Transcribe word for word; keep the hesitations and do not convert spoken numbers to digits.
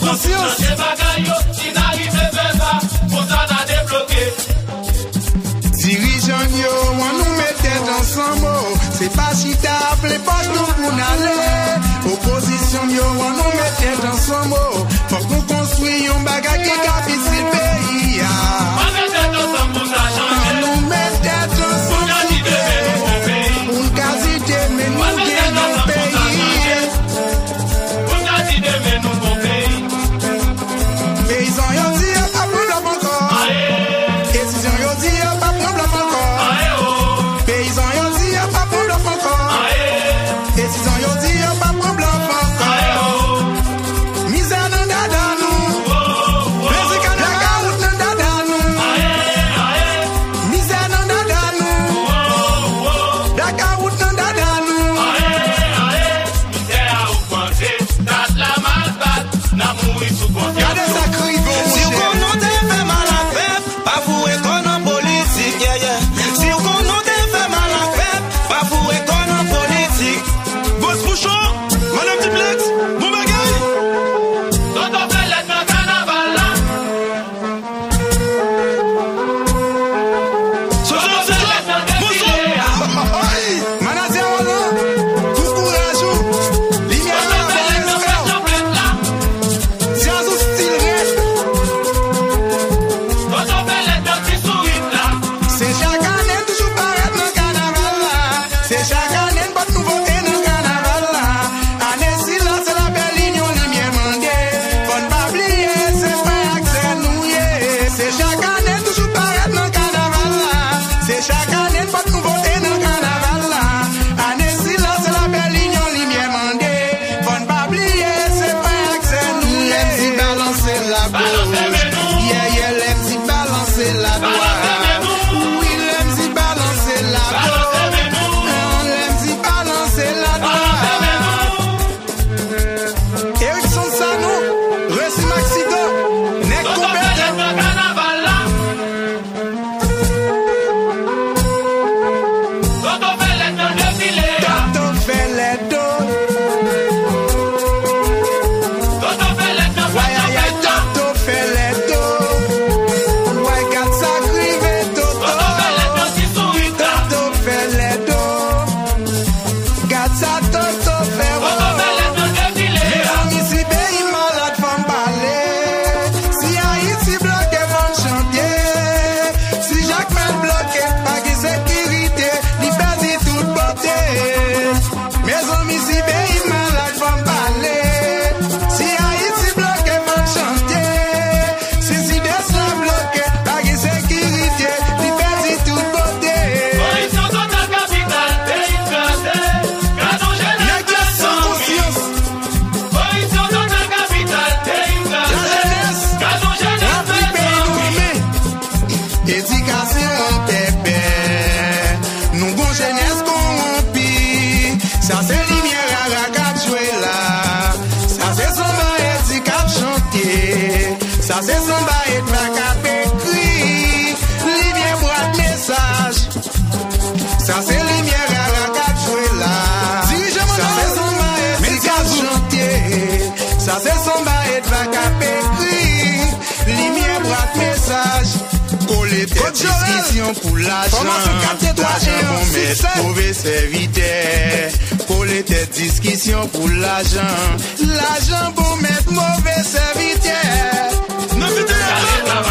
Konsyans. Chanje bagay yo, si n a rive fè sa, konsa n a debloke. Dirijan yo, ann nou met tèt ansanm, o. Se pa chita ap plen pòch nou pou n ale. Opozisyon yo, ann nou met tèt ansanm, o. Fòk nou konstwi yon bagay ki ka itil peyi a. Ann met tèt ansanm pou sa chanje. Ann nou met tèt ansanm, pou n ka di demen nou gon peyi. Pou n ka di demen nou gon peyi. Peyizan yo di yo p ap pran blòf ankò. Etidyan yo di yo p ap pran blòf ankò. Peyizan yo di yo p ap pran blòf ankò. Etidyan yo di yo p ap pran blòf ankò. Mizè nan dada nou. Plezi kanaval nan dada nou. Mizè nan dada nou. Blakawout nan dada nou. Mizè a ogmante, kat la mal bat, n ap mouri sou konsyans nou. Gade sa k rive w, monchè. Si w konnen w te fè mal ak pèp, pa foure kò nan politik, yeah, yeah. Si w konnen w te fè mal ak pèp, pa foure kò nan politik. Boss Pouchon, Madame Duplex, bon bagay. Toto fè lèt nan kanaval la. Manadjè Roland, pou kouraj ou, limyè a la, fò respè w. Djaz ou stil rèd. Se chak ane n toujou parèt nan kanaval la. Se chak ane n pot nouvote nan kanaval la. Ane sila se lapè, linyon, limyè mande. Fò n pa bliye se frè ak sè nou ye. Se chak ane n toujou parèt nan kanaval la. Se chak ane n pot nouvote nan kanaval la. Ane sila se lapè, linyon, limyè mande. Fò n pa bliye se frè ak sè nou ye. Lè m di balanse la goch, yè, yè, lè m di balanse la dwat. Wi, lè m di balanse la goch, lè m di balanse la dwat. Erickson Sanon, Resi Maxido, nèg konpètan. Toto fè lèd nan defile a. Toto fè lèd o. Toto fè lèd nan fèt. Toto fè lèd o. Way, gad sa k rive Toto. Toto fè lèd nan ti sourit la. Toto fè lèd o. Gad sa Toto fè, o. Mezanmi, si peyi malad, fò n pale. Si Ayiti bloke, fò n chante. Si Jakmèl bloke, pa gen sekirite, li pèdi tout bote. Mezanmi, si peyi malad, fò n pale. Si Ayiti bloke, fò n chante. Si Sidès la bloke, pa gen sekirite, li pèdi tout bote. Koripsyon total, kapital peyi kraze. Gad on jenès san konsyans. Koripsyon total, kapital peyi kraze. Gad on jenès san konsyans. Edikasyon an pèpè. Nou gon jenès kowonpi. Sa se limyè rara k ap jwe la. Sa se sanba Edi k ap chante. Sa se sanba Edva k ap ekri. Limyè bwat mesaj. Sa se limyè rara k ap jwe la. Sa se sanba Edi k ap chante. Sa se sanba Edva k ap ekri. Limyè bwat mesaj. Kole tèt diskisyon pou lajan. Lajan bon mèt, move sèvitè. Kole tèt diskisyon pou lajan. Lajan bon mèt, move sèvitè. Nan fite a,